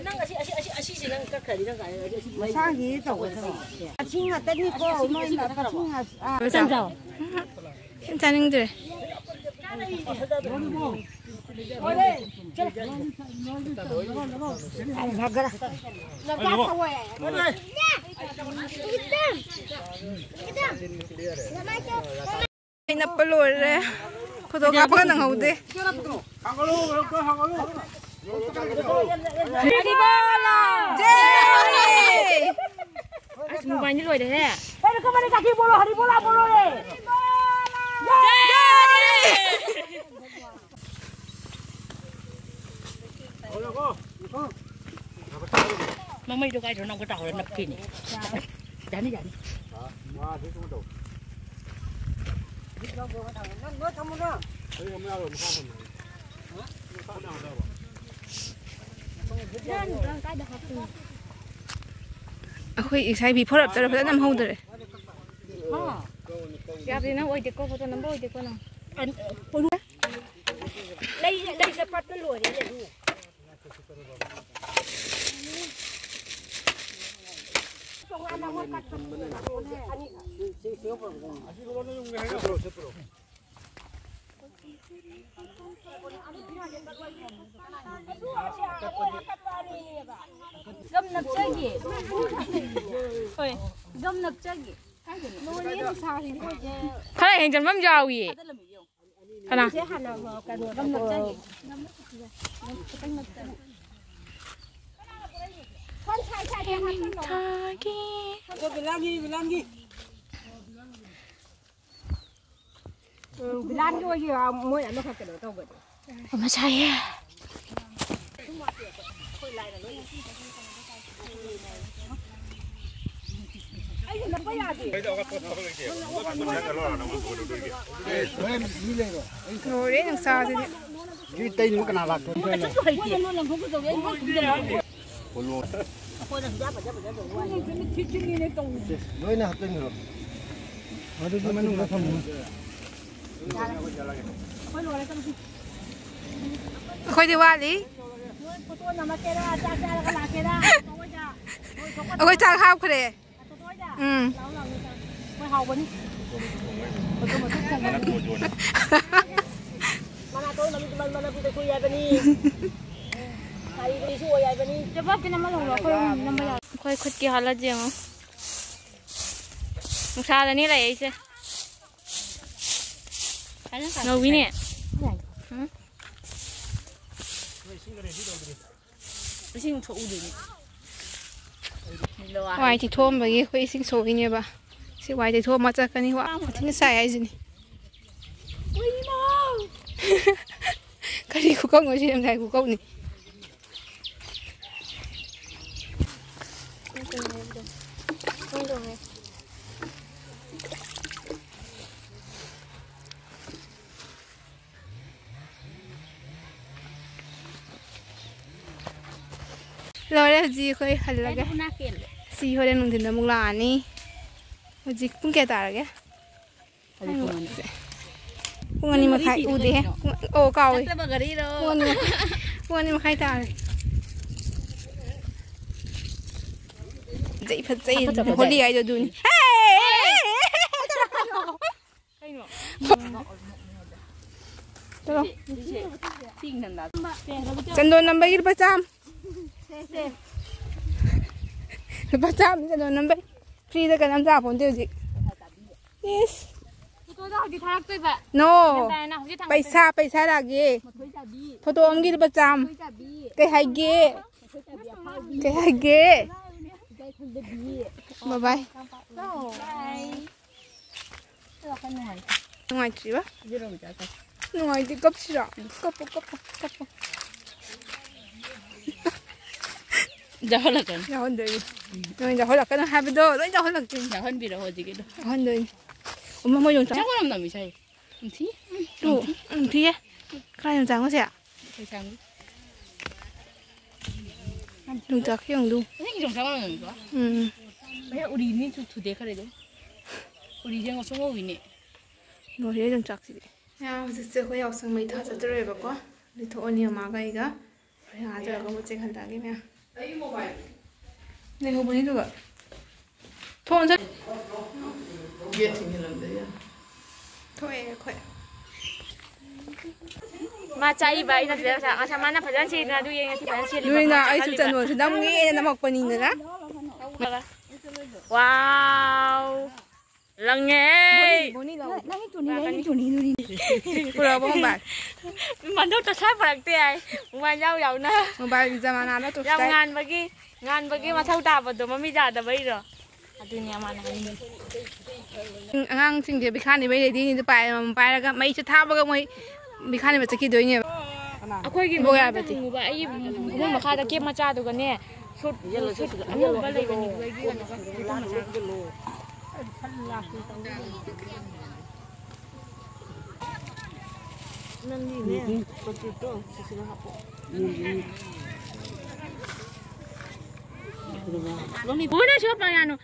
ꯅꯪ ꯑꯁꯤ, ꯑꯁꯤ, ꯑꯁꯤ, ꯑꯁꯤꯁꯦ ꯅꯪ ꯀꯛꯈ꯭ꯔꯗꯤ ꯅꯪ ꯀꯥꯏ-, ꯑꯁꯤ ꯃꯁꯥꯒꯤ ꯇꯧꯒꯗꯕ꯫ ꯑꯁꯤ ꯉꯥꯛꯇꯅꯤꯀꯣ, ꯅꯣꯏ ꯑꯁꯤ ꯃꯁꯤꯡ ꯉꯥꯛ-, ꯑꯥ꯫ ꯁꯤ ꯆꯥꯅꯤꯡꯗ꯭ꯔꯦ꯫ ꯑꯩ ꯅꯞꯄ ꯂꯣꯏꯔꯦ꯫ ꯐꯣꯇꯣ ꯀꯥꯞꯄꯒ ꯅꯪꯍꯧꯗꯦ꯫ ꯖꯦ ꯍꯣꯂꯤ! ꯑꯁ, ꯃꯣꯕꯥꯏꯜꯗꯤ ꯂꯣꯏꯔꯦꯍꯦ꯫ ꯃꯃꯩꯗꯣ ꯀꯥꯏꯗꯅꯣ ꯅꯝꯒ ꯇꯥꯍꯧꯔ ꯅꯞꯀꯦꯅꯦ꯫ ꯌꯥꯅꯤ, ꯌꯥꯅꯤ꯫ ꯑꯩꯈꯣꯏ ꯏꯁꯥ ꯏꯕꯤ ꯐꯣꯔꯞꯇꯔ ꯐꯖꯅ ꯅꯝꯍꯧꯗꯔꯦ꯫ ꯌꯥꯗꯦ, ꯅꯪ ꯑꯣꯏꯗꯦꯀꯣ, ꯐꯣꯇꯣ ꯅꯝꯕ ꯑꯣꯏꯗꯦꯀꯣ ꯅꯪ꯫ ꯂꯩ, ꯂꯩ ꯆꯠꯄꯠꯇ ꯂꯣꯏꯔꯦꯅꯦ ꯑꯗꯨ꯫ ꯒꯝ ꯅꯞꯆꯒꯦ꯫ ꯍꯣꯏ, ꯒꯝ ꯅꯞꯆꯒꯦ꯫ ꯈꯔ ꯍꯦꯟꯖꯟꯕ ꯑꯃ ꯌꯥꯎꯏꯌꯦ꯫ ꯀꯅꯥ? ꯊꯥꯒꯤ꯫ ꯑꯗꯣ ꯕꯤꯂꯥꯟꯒꯤ, ꯕꯤꯂꯥꯟꯒꯤ꯫ ꯎꯝ, ꯕꯤꯂꯥꯟꯒꯤ ꯑꯣꯏꯒꯤ, ꯑ, ꯃꯣꯏ ꯑꯃꯈꯛ ꯀꯩꯅꯣ ꯇꯧꯒꯅꯤ꯫ ꯑꯃ ꯁꯥꯏꯌꯦ꯫ ꯂꯣꯏꯔꯦ ꯅꯨꯡꯁꯥꯁꯤꯗꯤ꯫ ꯁꯤ ꯇꯩꯅꯕ ꯀꯅꯥ ꯂꯥꯛꯇꯣꯏꯅꯣ? ꯂꯣꯏꯅ ꯍꯥꯞꯇꯣꯏꯅꯣ꯫ ꯑꯗꯨꯗꯤ ꯃꯅꯨꯡꯗ ꯊꯝꯃꯣ꯫ ꯑꯩꯈꯣꯏꯗꯤ ꯋꯥꯠꯂꯤ꯫ ꯑꯩꯈꯣꯏ ꯆꯥꯛ ꯍꯥꯞꯈ꯭ꯔꯦ꯫ ꯎꯝ꯫ ꯃꯅꯥꯇꯣꯟ ꯃꯃꯤꯠ ꯃꯟ ꯃꯟ ꯃꯄꯨꯗ ꯁꯨꯏ ꯍꯥꯏꯕꯅꯤ꯫ ꯒꯥꯔꯤꯗꯨꯁꯨ ꯑꯣꯏ ꯍꯥꯏꯕꯅꯤ꯫ ꯖꯣꯕꯥꯕꯀꯤ ꯅꯝꯕ ꯂꯧꯔꯣ, ꯑꯩꯈꯣꯏ ꯑꯍꯨꯝ ꯅꯝꯕ ꯌꯥꯔꯣꯏ꯫ ꯑꯩꯈꯣꯏ ꯈꯨꯠꯀꯤ ꯍꯥꯜꯂꯁꯤ ꯌꯦꯡꯉꯣ꯫ ꯅꯨꯡꯁꯥꯗꯅꯤ ꯂꯩꯔꯛꯏꯁꯦ꯫ ꯉꯧꯕꯤꯅꯦ꯫ ꯎꯝ꯫ ꯏꯁꯤꯡ ꯊꯣꯛꯎꯗꯣꯏꯅꯤ꯫ ꯋꯥꯏ ꯇꯩꯊꯣꯛꯑꯝꯕꯒꯤ ꯑꯩꯈꯣꯏ ꯏꯁꯤꯡ ꯁꯣꯛꯏꯅꯦꯕ꯫ ꯁꯤ ꯋꯥꯏ ꯇꯩꯊꯣꯛꯑꯝꯃ ꯆꯠꯀꯅꯤ꯫ ꯋꯥ ꯌꯥꯝ ꯊꯤꯅ ꯁꯥꯏ ꯍꯥꯏꯁꯤꯅꯤ꯫ ꯀꯔꯤ ꯈꯨꯀꯧꯅꯣ ꯁꯤ? ꯌꯥꯝ ꯁꯥꯏ ꯈꯨꯀꯧꯅꯤ꯫ ꯂꯣꯏꯔꯦ ꯍꯧꯖꯤꯛ ꯑꯩꯈꯣꯏ ꯍꯜꯂꯒꯦ꯫ ꯁꯤ ꯍꯣꯔꯦꯟ ꯅꯨꯡꯊꯤꯟꯗ ꯑꯃꯨꯛ ꯂꯥꯛꯑꯅꯤ꯫ ꯍꯧꯖꯤꯛ ꯄꯨꯡ ꯀꯌꯥ ꯇꯥꯔꯒꯦ? ꯍꯧꯖꯤꯛ ꯄꯨꯡ ꯑꯅꯤ꯫ ꯄꯨꯡ ꯑꯅꯤ ꯃꯈꯥꯏ ꯎꯗꯦꯍꯦ꯫ ꯄꯨꯡ, ꯑꯣ, ꯀꯥꯎꯋꯦ꯫ ꯆꯠꯇꯕ ꯒꯥꯔꯤꯔꯣ? ꯄꯨꯡ ꯑꯅꯤ ꯃꯈꯥꯏ, ꯄꯨꯡ ꯑꯅꯤ ꯃꯈꯥꯏ ꯇꯥꯔꯦ꯫ ꯐꯖꯩ, ꯐꯖꯩ꯫ ꯐꯖ, ꯐꯖꯩ꯫ ꯍꯣꯂꯤ ꯍꯥꯏꯗꯣ ꯑꯗꯨꯅꯤ꯫ ꯀꯩꯅꯣ? ꯆꯠꯂꯣ꯫ ꯆꯟꯗꯣꯟ ꯅꯝꯕꯒꯤ ꯂꯨꯄꯥ ꯆꯥꯝ꯫ ꯂꯨꯄꯥ ꯆꯥꯝ ꯆꯟꯗꯣꯟ ꯅꯝꯕꯩ꯫ ꯐ꯭ꯔꯤꯗ ꯀꯩꯅꯣꯝ ꯆꯥ ꯄꯣꯟꯇꯦ ꯍꯧꯖꯤꯛ꯫ ꯏꯁ꯫ ꯐꯣꯇꯣꯗꯣ ꯍꯧꯖꯤꯛ ꯊꯥꯔꯛꯇꯣꯏꯕ꯫ ꯅꯣ꯫ ꯒ꯭ꯌꯥꯟ ꯇꯥꯔꯦꯅ ꯍꯧꯖꯤꯛ ꯊꯥꯔꯛꯇꯣꯏꯕ꯫ ꯄꯩꯁꯥ, ꯄꯩꯁꯥ ꯂꯥꯛꯑꯦ꯫ ꯃꯊꯣꯏ ꯆꯥꯕꯤ꯫ ꯐꯣꯇꯣ ꯑꯃꯒꯤ ꯂꯨꯄꯥ ꯆꯥꯝ꯫ ꯃꯊꯣꯏ ꯆꯥꯕꯤ꯫ ꯀꯩ ꯍꯥꯏꯒꯦ? ꯃꯊꯣꯏ ꯆꯥꯕꯤ ꯑꯐꯥꯎꯕꯤ꯫ ꯀꯩ ꯍꯥꯏꯒꯦ? ꯏꯀꯥꯏ ꯈꯪꯗꯕꯤ꯫ ꯕꯥꯏ ꯕꯥꯏ꯫ ꯕꯥꯏ꯫ ꯋꯥꯈꯜ ꯅꯨꯡꯉꯥꯏꯇꯦ꯫ ꯅꯨꯡꯉꯥꯏꯇ꯭ꯔꯤꯕ? ꯅꯨꯡꯉꯥꯏꯇꯦ, ꯀꯞꯁꯤꯔꯣ? ꯀꯞꯄꯣ, ꯀꯞꯄꯣ, ꯀꯞꯄꯣ꯫ ꯌꯥꯎꯍꯜꯂꯛꯀꯅꯤ꯫ ꯌꯥꯎꯍꯟꯗꯣꯏꯅꯤ꯫ ꯅꯣꯏ ꯌꯥꯎꯍꯜꯂꯛꯀꯅꯨ ꯍꯥꯏꯕꯗꯣ ꯂꯣꯏ ꯌꯥꯎꯍꯜꯂꯛꯇꯣꯏꯅꯤ꯫ ꯌꯥꯎꯍꯟꯕꯤꯔꯣ ꯍꯧꯖꯤꯛꯀꯤꯗꯣ꯫ ꯌꯥꯎꯍꯟꯗꯣꯏꯅꯤ꯫ ꯑꯃ ꯃꯣꯏ ꯌꯣꯡꯆꯥꯛ꯫ ꯆꯥꯛ ꯃꯅꯝ ꯅꯝꯃꯤ ꯁꯥꯏ꯫ ꯌꯥꯝ ꯊꯤ꯫ ꯇꯨ, ꯌꯥꯝ ꯊꯤꯌꯦ꯫ ꯀꯅꯥ ꯌꯣꯡꯆꯥꯛꯅꯣ ꯁꯦ? ꯌꯣꯡꯆꯥꯛ ꯌꯦꯡꯗꯨ꯫ ꯎꯝ꯫ ꯎꯔꯤꯅꯤ ꯊꯨꯗꯦꯛꯈ꯭ꯔꯦ ꯑꯗꯨꯝ꯫ ꯎꯔꯤꯁꯦ ꯉꯧꯁꯣꯛ ꯉꯧꯋꯤꯅꯦ꯫ ꯂꯣꯏꯔꯦ ꯌꯣꯡꯆꯥꯛꯁꯤꯗꯤ꯫ ꯃꯌꯥꯝ ꯍꯧꯖꯤꯛꯁꯦ ꯑꯩꯈꯣꯏ ꯌꯥꯎꯁꯪ ꯃꯩ ꯊꯥ ꯆꯠꯇꯣꯔꯦꯕꯀꯣ꯫ ꯑꯗꯨ ꯊꯣꯛꯑꯅꯤ ꯃꯃꯥꯒ ꯑꯩꯒ꯫ ꯍꯣꯔꯦꯟ ꯑꯥ ꯆꯠꯂꯒ ꯑꯃꯨꯛ ꯆꯦꯛꯍꯜꯂꯛꯑꯒꯦ ꯃꯌꯥꯝ꯫ ꯂꯩꯍꯧꯕꯅꯤ ꯑꯗꯨꯒ꯫ ꯊꯣꯡ ꯆꯠ-꯫ ꯒꯦꯠ ꯊꯤꯡꯖꯤꯜꯂꯝꯗ ꯌꯥ꯫ ꯊꯣꯛꯑꯦ ꯑꯩꯈꯣꯏ꯫ ꯃꯥ ꯆꯥꯛꯏꯕ ꯑꯩꯅ ꯁꯤꯗ ꯉꯁꯥꯏ ꯃꯥꯅ ꯐꯖꯅ ꯁꯦꯡꯅ ꯑꯗꯨ ꯌꯦꯡꯉꯦ ꯐꯖꯅ ꯁꯦꯡꯉꯦ꯫ ꯅꯣꯏꯅ ꯑꯩꯁꯨ ꯆꯟꯗꯣꯟꯁꯨ ꯅꯝꯒꯦꯅ ꯅꯝꯃꯛꯄꯅꯤꯗꯅ꯫ ꯋꯥꯎ꯫ ꯂꯪꯉꯦ꯫ ꯕꯣꯅꯤ, ꯕꯣꯅꯤ ꯂꯥꯛꯑꯣ꯫ ꯅꯪꯒꯤ ꯇꯨꯅꯤ, ꯑꯩꯒꯤ ꯇꯨꯅꯤ, ꯇꯨꯅꯤ꯫ ꯄꯨꯔꯛꯑꯕꯣ ꯃꯣꯕꯥꯏꯜ? ꯃꯟꯗꯧ ꯇꯁꯥ ꯄꯨꯔꯛꯇꯦ ꯍꯥꯏ꯫ ꯃꯣꯕꯥꯏꯜ ꯌꯥꯎ ꯌꯥꯎꯅ꯫ ꯃꯣꯕꯥꯏꯜꯒꯤ ꯖꯃꯥꯅꯥꯗ ꯌꯥꯝ ꯇꯣꯁꯇꯥꯏ꯫ ꯉꯥꯟꯕꯒꯤ, ꯉꯥꯟꯕꯒꯤ ꯃꯊꯧ ꯇꯥꯕꯗꯣ ꯃꯃꯤꯠ ꯌꯥꯗꯕꯩꯔꯣ? ꯑꯗꯨꯅꯦ ꯃꯥꯅ ꯍꯥꯏꯅꯤꯡꯉꯤꯁꯦ꯫ ꯑꯉꯥꯡꯁꯤꯡꯁꯦ ꯕꯤꯈꯥꯅꯤꯕꯩ ꯔꯦꯗꯤꯅꯤꯗ ꯄꯥꯏ-, ꯑꯃꯃꯝ ꯄꯥꯏꯔꯒ ꯃꯩꯁꯦ ꯊꯥꯕꯒ ꯃꯣꯏ ꯕꯤꯈꯥꯅꯤꯕ ꯆꯠꯈꯤꯗꯣꯏꯅꯦꯕ꯫ ꯑꯩꯈꯣꯏꯒꯤ ꯏꯕꯣꯛ ꯃꯃꯥꯡꯗ ꯌꯥꯕꯗꯤ꯫ ꯍꯪꯉꯨꯕ ꯑꯩꯒꯤ ꯐꯃꯨꯡ ꯃꯈꯥꯗ ꯀꯦꯞ ꯃꯆꯥꯗꯨꯒꯅꯦ꯫ ꯁꯨꯠ, ꯁꯨꯠ ꯑꯉꯧꯕ ꯂꯩꯕꯅꯤ, ꯑꯗꯨꯒ ꯑꯩꯒꯤ ꯀꯩꯅꯣ ꯐꯤꯇꯨꯝ ꯃꯆꯥ꯫ ꯅꯪꯒꯤꯅꯦ, ꯄꯣꯠꯆꯩꯗꯣ ꯁꯤꯁꯤꯗ ꯍꯥꯞꯄꯣ꯫ ꯕꯨꯕꯣꯛ, ꯅꯪ ꯁꯤ ꯍꯥꯞꯄ ꯌꯥꯅꯨ꯫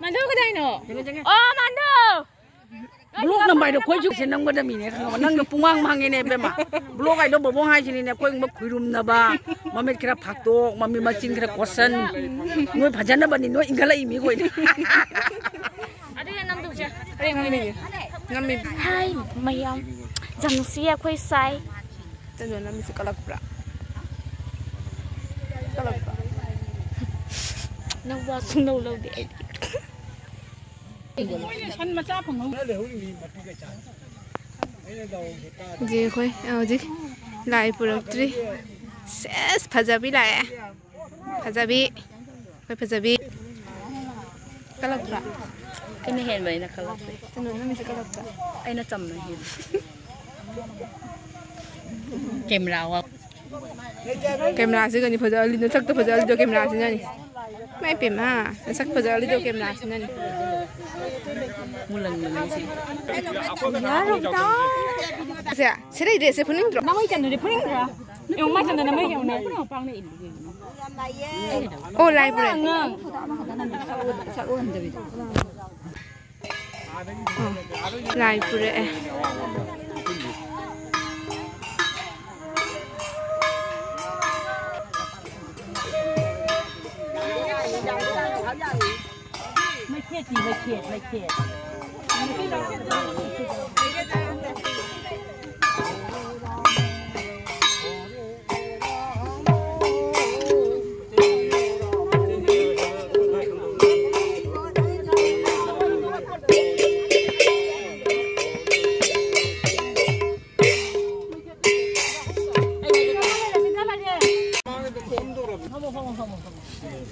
ꯃꯥꯟꯗꯧ ꯀꯗꯥꯏꯅꯣ? ꯑꯣ, ꯃꯥꯟꯗꯧ! ꯕ꯭ꯂꯣꯛ ꯅꯝꯕꯔꯗꯣ ꯑꯩꯈꯣꯏꯁꯨ ꯁꯤ ꯅꯝꯒꯗꯕꯅꯤꯅꯦ, ꯈꯪꯉꯕ? ꯅꯪꯅ ꯄꯨꯡꯃꯥꯡ ꯃꯥꯡꯉꯦꯅꯦ, ꯏꯕꯦꯝꯃ꯫ ꯕ꯭ꯂꯣꯛ ꯍꯥꯏꯗꯣ ꯕꯣꯕꯣꯡ ꯍꯥꯏꯁꯤꯅꯤꯅꯦ, ꯑꯩꯈꯣꯏꯒꯨꯝꯕ ꯈꯨꯏꯔꯨꯝꯅꯕ, ꯃꯃꯤꯠ ꯈꯔ ꯐꯥꯛꯇꯣꯛ, ꯃꯃꯤꯠ ꯃꯆꯤꯟ ꯈꯔ ꯀꯣꯠꯁꯟ꯫ ꯅꯣꯏ ꯐꯖꯅꯕꯅꯤ, ꯅꯣꯏ ꯏꯟꯈꯠꯂꯛꯏ ꯃꯤꯈꯣꯏꯅ꯫ ꯑꯗꯨꯗꯤ ꯅꯝꯗꯧꯁꯦ꯫ ꯍꯣꯔꯦꯟ ꯃꯣꯏꯅ ꯅꯝꯃꯤ꯫ ꯍꯥꯏ, ꯃꯌꯥꯝ꯫ ꯌꯥꯝ ꯅꯨꯡꯁꯤꯌꯦ ꯑꯩꯈꯣꯏ ꯁꯥꯏ꯫ ꯆꯟꯗꯣꯟ ꯅꯝꯃꯤꯁꯦ ꯀꯜꯂꯛꯄ꯭ꯔꯥ? ꯀꯜꯂꯛꯄ꯭ꯔꯥ? ꯅꯪ ꯋꯥ ꯁꯨꯡꯂꯧ ꯂꯧꯗꯦ ꯑꯩꯗꯤ꯫ ꯁꯟ ꯃꯆꯥ ꯐꯪꯍꯧ꯫ ꯍꯧꯖꯤꯛ ꯑꯩꯈꯣꯏ, ꯍꯧꯖꯤꯛ ꯂꯥꯏ ꯄꯨꯔꯛꯇ꯭ꯔꯤ꯫ ꯁꯦꯁ, ꯐꯖꯕꯤ ꯂꯥꯛꯑꯦ꯫ ꯐꯖꯕꯤ꯫ ꯑꯩꯈꯣꯏ ꯐꯖꯕꯤ꯫ ꯀꯜꯂꯛꯄ꯭ꯔꯥ? ꯑꯩꯅ ꯍꯦꯟꯕꯅꯤꯅ ꯀꯜꯂꯛꯇꯦ꯫ ꯀꯩꯅꯣ, ꯅꯪꯒꯤꯁꯦ ꯀꯜꯂꯛꯄ꯭ꯔꯥ? ꯑꯩꯅ ꯆꯝꯅ ꯍꯦꯜꯂꯤ꯫ ꯀꯦꯃꯦꯔꯥ ꯋꯥ-꯫ ꯀꯦꯃꯦꯔꯥꯁꯤꯒꯅꯤ ꯐꯖꯍꯜꯂꯤꯗꯣ, ꯁꯛꯇ ꯐꯖꯍꯜꯂꯤꯗꯣ ꯀꯦꯃꯦꯔꯥꯁꯤꯅꯅꯤ꯫ ꯃꯥꯏ ꯄꯦꯝꯃ, ꯅꯁꯛ ꯐꯖꯔꯤꯗꯣ ꯀꯦꯃꯦꯔꯥꯁꯤꯅꯅꯦ꯫ ꯃꯨꯂꯪ ꯃꯨꯂꯪꯁꯤ꯫ ꯌꯥꯔꯣꯏꯗ꯫ ꯁꯦ, ꯁꯤꯗꯩ ꯗ꯭ꯔꯦꯁꯁꯦ ꯐꯨꯅꯤꯡꯗ꯭ꯔꯣ? ꯅꯃꯩ ꯆꯟꯗ꯭ꯔꯗꯤ ꯐꯨꯅꯤꯡꯗ꯭ꯔꯣ? ꯌꯦꯡꯉꯨ, ꯃꯥꯏ ꯆꯟꯗꯅ ꯃꯩ ꯌꯦꯡꯉꯨꯅꯦ꯫ ꯑꯣ, ꯂꯥꯏ ꯄꯨꯔꯦ꯫ ꯑꯉꯥꯡ꯫ ꯑꯣ, ꯂꯥꯏ ꯄꯨꯔꯛꯑꯦ꯫ ꯃꯩꯈꯦꯠꯇꯤ, ꯃꯩꯈꯦꯠ, ꯃꯩꯈꯦꯠ꯫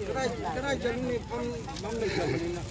ꯀꯗꯥꯏ, ꯀꯗꯥꯏ ꯆꯠꯂꯨꯅꯤ? ꯐꯝ, ꯐꯝ ꯂꯩꯇꯕꯅꯤꯅ꯫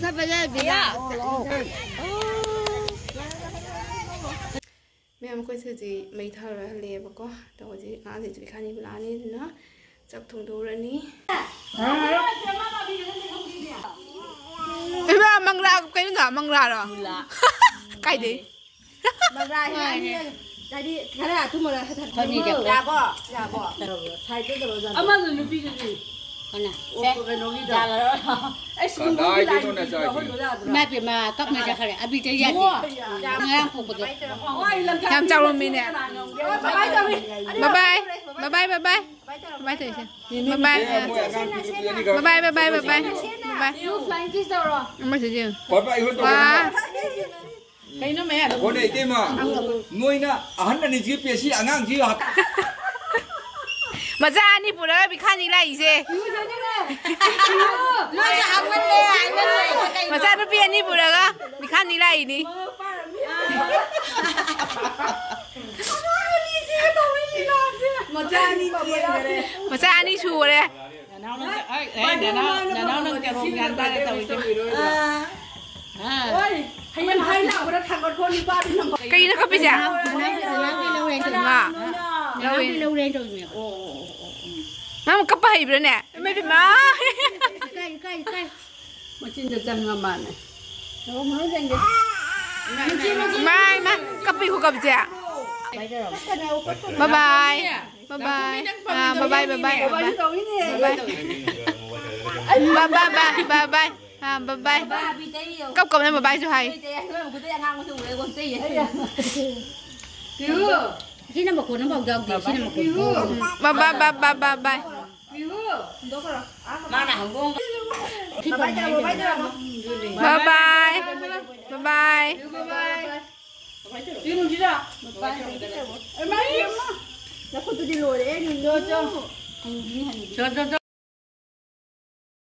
ꯆꯠꯄꯁꯦ ꯕꯤꯅꯥ꯫ ꯃꯌꯥꯝ, ꯑꯩꯈꯣꯏꯁꯦ ꯍꯧꯖꯤꯛ ꯃꯩ ꯊꯥꯔꯨꯔ ꯍꯜꯂꯛꯑꯦꯕꯀꯣ꯫ ꯑꯗꯣ ꯍꯧꯖꯤꯛ ꯑꯉꯥꯡꯁꯤꯡꯁꯨ ꯄꯤꯈꯥꯅꯤꯕꯨ ꯂꯥꯛꯑꯅꯤ, ꯑꯗꯨꯅ ꯆꯥꯛ ꯊꯣꯡꯗꯣꯛꯎꯔꯅꯤ꯫ ꯏꯃꯥ, ꯃꯪꯒ꯭ꯔꯥ ꯀꯩꯅꯣꯗꯣ, ꯃꯪꯒ꯭ꯔꯥꯔꯣ? ꯀꯥꯏꯗꯩ? ꯃꯪꯒ꯭ꯔꯥ ꯍꯦꯛꯑꯅꯤ꯫ ꯍꯥꯏꯗꯤ ꯈꯔ ꯑꯊꯨꯝꯕꯗ ꯈꯔ ꯊꯝꯃꯣ꯫ ꯌꯥꯕꯣ? ꯌꯥꯕꯣ? ꯁꯥꯏꯗ ꯇꯧꯔꯣ, ꯌꯥꯕꯣ? ꯑꯃꯗꯣ ꯅꯨꯄꯤꯗꯨꯗꯤ꯫ ꯀꯅꯥ? ꯑꯣ, ꯀꯩꯅꯣꯒꯤꯗꯣ꯫ ꯑꯩꯁ, ꯀꯗꯥꯏꯗꯩꯅꯣ ꯅꯆꯥꯁꯤꯡ? ꯏꯃꯥ ꯄꯦꯝꯃ, ꯀꯞꯅ ꯆꯠꯈ꯭ꯔꯦ꯫ ꯑꯕꯤꯇ ꯌꯥꯗꯦ꯫ ꯉꯔꯥꯡ ꯄꯣꯛꯄꯗꯣ꯫ ꯌꯥꯝ ꯆꯥꯎꯔꯝꯃꯤꯅꯦ꯫ ꯕꯥꯏ ꯕꯥꯏ, ꯕꯥꯏ ꯕꯥꯏ, ꯕꯥꯏ ꯕꯥꯏ꯫ ꯀꯃꯥꯏ ꯇꯧꯔꯤꯁꯦ? ꯕꯥꯏ ꯕꯥꯏ꯫ ꯑꯦ, ꯃꯣꯏ ꯑꯉꯥꯡ ꯄꯤꯛꯄꯗꯨ ꯑꯅꯤꯈꯛ꯫ ꯕꯥꯏ ꯕꯥꯏ, ꯕꯥꯏ ꯕꯥꯏ, ꯕꯥꯏ ꯕꯥꯏ꯫ ꯐ꯭ꯂꯥꯏꯡ ꯀꯤꯁ ꯇꯧꯔꯣ꯫ ꯑꯃꯁꯨ ꯌꯦꯡꯉꯨ꯫ ꯍꯣꯏ, ꯕꯥꯏ, ꯏꯍꯨꯟ ꯇꯧꯔꯣ꯫ ꯋꯥ꯫ ꯀꯩꯅꯣ ꯃꯌꯥꯝ? ꯍꯣꯏꯅꯦ, ꯏꯇꯩꯃ꯫ ꯅꯣꯏꯅ ꯑꯍꯟ ꯑꯅꯤꯁꯤꯒꯤ ꯄꯦꯁꯤ ꯑꯉꯥꯡꯁꯤ ꯍꯥꯞ- ꯃꯆꯥ ꯑꯅꯤ ꯄꯨꯔꯒ ꯄꯤꯈꯥꯅꯤ ꯂꯥꯛꯏꯁꯦ꯫ ꯂꯣꯏꯅ ꯍꯥꯞꯍꯜꯂꯦ, ꯍꯥꯏꯃꯜꯂꯦ꯫ ꯃꯆꯥ ꯅꯨꯄꯤ ꯑꯅꯤ ꯄꯨꯔꯒ ꯄꯤꯈꯥꯅꯤ ꯂꯥꯛꯏꯅꯤ꯫ ꯃꯆꯥ ꯑꯅꯤ ꯆꯦꯟꯈ꯭ꯔꯦ꯫ ꯃꯆꯥ ꯑꯅꯤ ꯁꯨꯔꯦ꯫ ꯅꯅꯥꯎ ꯅꯪ, ꯑꯩ, ꯑꯩ, ꯅꯅꯥꯎ, ꯅꯅꯥꯎ ꯅꯪ ꯀꯔꯣꯝ ꯒ꯭ꯌꯥꯟ ꯇꯥꯔꯦ ꯇꯧꯔꯤꯁꯦ꯫ ꯑꯥ꯫ ꯑꯥ꯫ ꯍꯣꯏ, ꯍꯌꯦꯡ ꯍꯩ ꯂꯥꯛꯄꯗ ꯊꯥꯡꯒꯠꯈꯣ, ꯅꯤꯄꯥꯗꯤ ꯅꯝꯕ꯫ ꯀꯩꯅꯣ ꯀꯞꯄꯤꯁꯦ? ꯅꯅꯥꯎ, ꯅꯅꯥꯎꯒꯤ ꯂꯧꯔꯦ ꯇꯧꯔꯤꯁꯦ꯫ ꯃꯥ꯫ ꯅꯅꯥꯎꯒꯤ ꯂꯧꯔꯦ ꯇꯧꯔꯤꯁꯦ꯫ ꯅꯪ ꯀꯞꯄ ꯍꯩꯕ꯭ꯔꯥꯅꯦ? ꯏꯃꯥ, ꯏꯃꯥ꯫ ꯏꯀꯥꯏ, ꯏꯀꯥꯏ, ꯏꯀꯥꯏ꯫ ꯃꯆꯤꯟꯗ ꯆꯪꯉ ꯃꯥꯅꯦ꯫ ꯏꯃꯥ, ꯏꯃꯥ, ꯀꯞꯄꯤ ꯈꯨꯀꯞꯁꯦ꯫ ꯕꯥꯏ ꯕꯥꯏ꯫ ꯕꯥꯏ ꯕꯥꯏ꯫ ꯑꯥ, ꯕꯥꯏ ꯕꯥꯏ, ꯕꯥꯏ ꯕꯥꯏ, ꯕꯥꯏ ꯕꯥꯏ꯫ ꯕꯥꯏ ꯕꯥꯏ, ꯕꯥꯏ ꯕꯥꯏ, ꯕꯥꯏ ꯕꯥꯏ꯫ ꯑꯥ, ꯕꯥꯏ ꯕꯥꯏ꯫ ꯀꯞ ꯀꯞꯅ ꯕꯥꯏ ꯕꯥꯏꯁꯨ ꯍꯥꯏ꯫ ꯁꯤꯅ ꯃꯈꯣꯟ ꯑꯃꯐꯥꯎ ꯌꯥꯎꯗꯦ, ꯁꯤꯅ ꯃꯈꯣꯟ꯫ ꯕꯥꯏ ꯕꯥꯏ, ꯕꯥꯏ ꯕꯥꯏ, ꯕꯥꯏ ꯕꯥꯏ꯫ ꯃꯥꯅ ꯍꯧꯗꯣꯡ꯫ ꯕꯥꯏ ꯕꯥꯏ ꯇꯧꯔꯣ, ꯕꯥꯏ ꯕꯥꯏ ꯇꯧꯔꯣ꯫ ꯕꯥꯏ ꯕꯥꯏ꯫ ꯕꯥꯏ ꯕꯥꯏ꯫ ꯕꯥꯏ ꯕꯥꯏ꯫ ꯅꯈꯨꯠꯇꯨꯗꯤ ꯂꯣꯏꯔꯦ, ꯅꯨꯡꯗꯣ꯫ ꯆꯣ, ꯆꯣ, ꯆꯣ꯫